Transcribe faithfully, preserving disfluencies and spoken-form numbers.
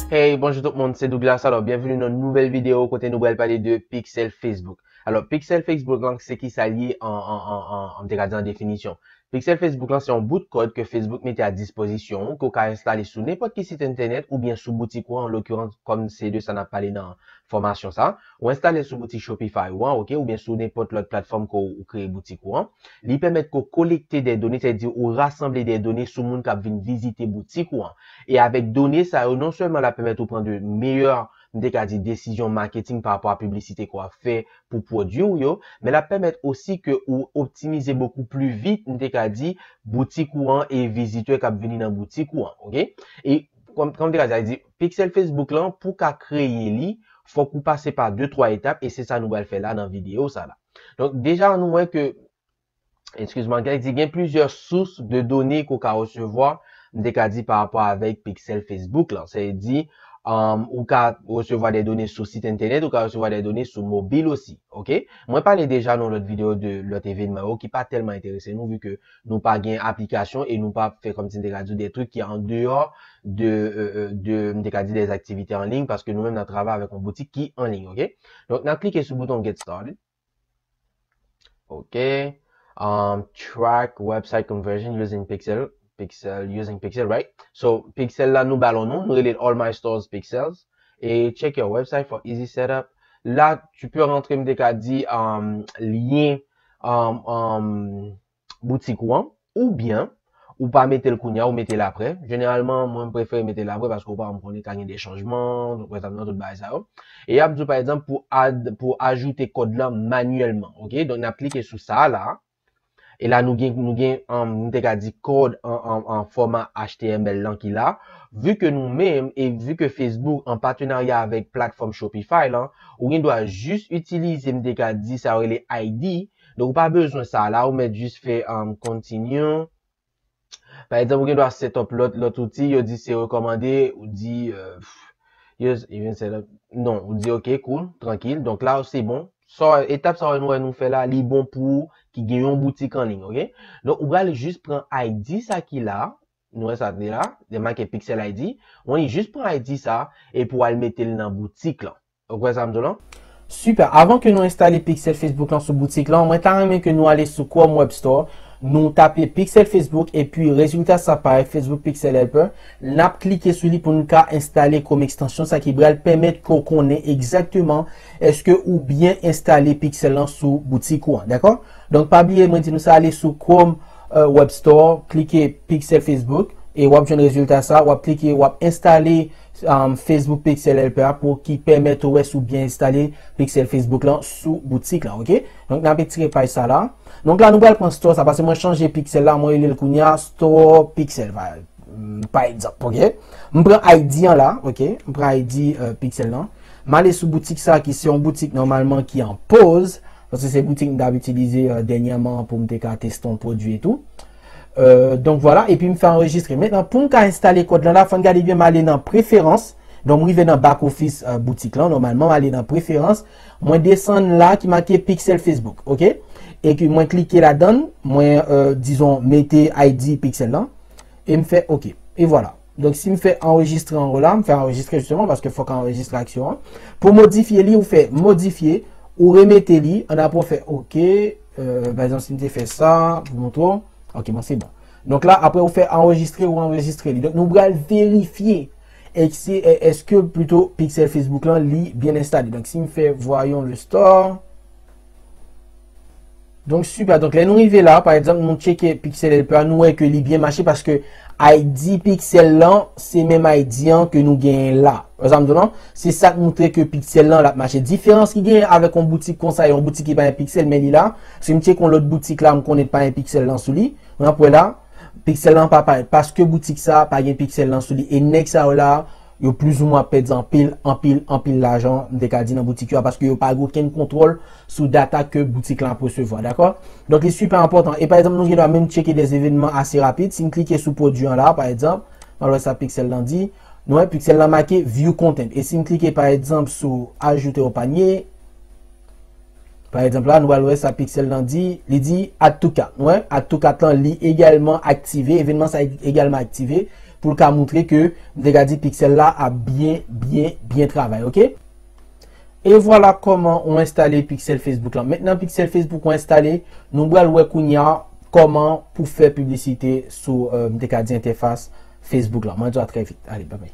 Hey, bonjou tout moun, se Douglas. Alò, byenveni nan nouvèl videyo kote nou pral pale de pixel Facebook. Alò, pixel Facebook lan, se ki sa l ye an, an, an, an, an, m te ka di an definisyon. Pixel Facebook lan, se yon bout kòd ke Facebook mete a dispozisyon ou, ke w ka enstale sou nenpòt ki sit entènèt oubyen sou boutik ou an, an lokirans, kòm se de sa n ap pale nan fòmasyon sa. Ou enstale l sou boutik Shopify ou an, ok, oubyen sou nenpòt lòt platfòm ke w kreye boutik ou an. Li pèmèt ke w kolekte de done, sètadi ou rasanble de done sou moun k ap vin vizite boutik ou an. E avèk done sa yo, non sèlman l ap pèmèt ou pran de meyè, m te ka di, desizyon maketing pa rapò a piblisite ke w ap fè pou pwodui w yo, men l ap pèmèt osi ke ou optimize bokou pli vit, m te ka di, boutik ou an e vizitè k ap vini nan boutik ou an, ok? E kòm, kòm m te ka di, sa vle di, pixel Facebook lan, pou w ka kreye li, fòk ou pase pa de twa etap, e se sa nou pral fè la nan videyo sa la. Donk, deja, nou wè ke, excuse-moi, gen, gen plizyè sous de done ke w ka resevwa, m te ka di pa rapò avèk pixel Facebook lan. Sa vle di, um, ou ka resevwa de done sou sit entènèt, ou ka resevwa de done sou mobil osi, ok? Mwen pale deja nan lòt videyo de lòt evènman yo ki pa tèlman enterese nou, vi ke nou pa gen aplikasyon e nou pa fè kòm si n te ka di de truc ki an deyò de, euh, euh, de, m te ka di de aktivite an liy, paske nou menm n ap travay avèk yon boutik ki an liy, ok? Donk, n ap klike sou bouton Get Started. Ok. Um, track website conversion using Pixel. Pixel, using Pixel, right? So, Pixel la, nou ba l yon non, nou rele l All My Stores Pixels. E check your website for easy setup. La, tu peux rentrer, m te ka di, um, lyen, um, um, boutik ou an, oubyen ou pa mete l kounye a, ou mete l apre. Jeneralman, mwen, m prefere mete l apre paske ou pa janm konnen ka gen de chanjman, donk, pa egzanp, nan tout bagay sa yo. E y ap di w, pa egzanp, pou add, pou ajoute kòd la manyèlman, ok? Donk, n ap klike sou sa a la. E la, nou gen, nou gen, um, m te ka di kòd an, an, an fòma H T M L lan ki la. Vi ke nou menm, e vi ke Facebook an patenarya avèk platfòm Shopify lan, ou gen dwa jis itilize, m te ka di sa yo rele I D. Donk, ou pa bezwen sa la, ou mèt jis fè, um, continue. Pa egzanp, ou gen dwa set up lòt, lòt outi, yo di se rekòmande, ou di, euh, pff, yo, yo vin set up. Non, ou di ok, cool, trankil. Donk la, se bon. Sa, etap sa nou wè nou fè la, li bon pou ou ki gen yon boutik an liy, ok? Donk, ou pral jis pran I D sa ki la, nou wè sa te la, li make Pixel I D. Ou jis pran I D sa, epi w al mete l nan boutik lan. Ou kwè sa m di w lan? Super. Avan ke nou enstale Pixel Facebook lan sou boutik lan, mwen ta renmen ke nou ale sou Chrome Web Store, nou tape Pixel Facebook, epi rezilta sa parèt, Facebook Pixel Helper. N ap klike sou li pou n ka enstale Chrome ekstansyon, sa ki pral pèmèt ke w konnen egzakteman èske ou byen enstale Pixel lan sou boutik ou an, dakò? Donk, pa bliye, mwen di nou sa, ale sou Chrome, euh, Web Store, klike Pixel Facebook, e w ap jwenn rezilta sa, w ap klike, w ap enstale, um, Facebook Pixel Helper a pou ki pèmèt ou wè si w byen enstale Pixel Facebook lan sou boutik lan, ok? Donk, n ap etire paj sa la. Donk la, nou pral pran store sa, paske mwen chanje Pixel la, mwen rele l kounye a Store Pixel, pa, mm, pa egzanp, ok? M pran I D an la, ok? M pran I D, euh, Pixel lan. M ale sou boutik sa ki se yon boutik nòmalman ki an poz, paske se boutik m t ap itilize, euh, dènyèman pou m te ka teste yon pwodui e tou. Euh, donk vwala, epi m fè anrejistre. Mentnan, pou m ka enstale kòd lan la, fò n gade byen, m ale nan preferans. Donk, m rive nan back office, euh, boutik lan. Nòmalman, m ale nan preferans. Mwen desann la ki make Pixel Facebook, ok? E ke mwen klike ladan l, mwen, euh, dizon, mete I D Pixel lan. E m fè ok. E vwala. Donk, si m fè anrejistre anwo la, m fè anrejistre jisteman, paske fòk anrejistre aksyon an. Pou modifye li, ou fè modifye, ou remete li, ann apre ou fè ok. Euh, pa egzanp, si m te fè sa, pou montre w. Ok, bon, se bon. Donk la, apre ou fè anrejistre, ou anrejistre li. Donk, nou pral verifye èske, èske plito Pixel Facebook lan, li byen enstale. Donk, si m fè voyons le store. Donk, super. Donk, lè nou rive la, pa egzanp, nou tcheke Pixel Helper, nou wè ke li byen mache paske I D Pixel lan, se menm I D an ke nou genyen la. Wè sa m di w lan? Se sa k montre ke Pixel lan, l ap mache. Diferans ki genyen avèk yon boutik konsa, yon boutik ki pa gen Pixel, men li la. Si m tcheke yon lòt boutik la, m konnen pa gen Pixel lan sou li. Mwen ap wè la, Pixel lan pa parèt. Paske boutik sa pa gen Pixel lan sou li. E nèg sa yo la, yo plizoumwen ap pèdi anpil, anpil, anpil lajan, m te ka di nan boutik yo a, paske yo pa gen okenn kontwòl sou data ke boutik lan ap resevwa, dakò? Donk, li sipè enpòtan. E pa egzanp, nou gen dwa menm tcheke des événements assez rapides. Si m klike sou pwodui an la, pa egzanp, m al wè sa Pixel lan di. Nou wè, Pixel lan make view content. E si m klike, pa egzanp, sou ajouter au panier, Pa egzanp la, nou pral wè sa pixel lan di, li di add to cart. Nou wè, add to cart lan, li egalman aktive, evenman sa egalman aktive, pou l ka moutre ke m te ka di pixel la ap byen, byen, byen travay, oke? E vwala kòman ou enstale pixel Facebook lan. Mentnan pixel Facebook ou enstale, nou pral wè kounye a kòman pou fè piblisite sou, euh, m te ka di entèfas Facebook lan. Mwen di w a trè vit. Ale, babay.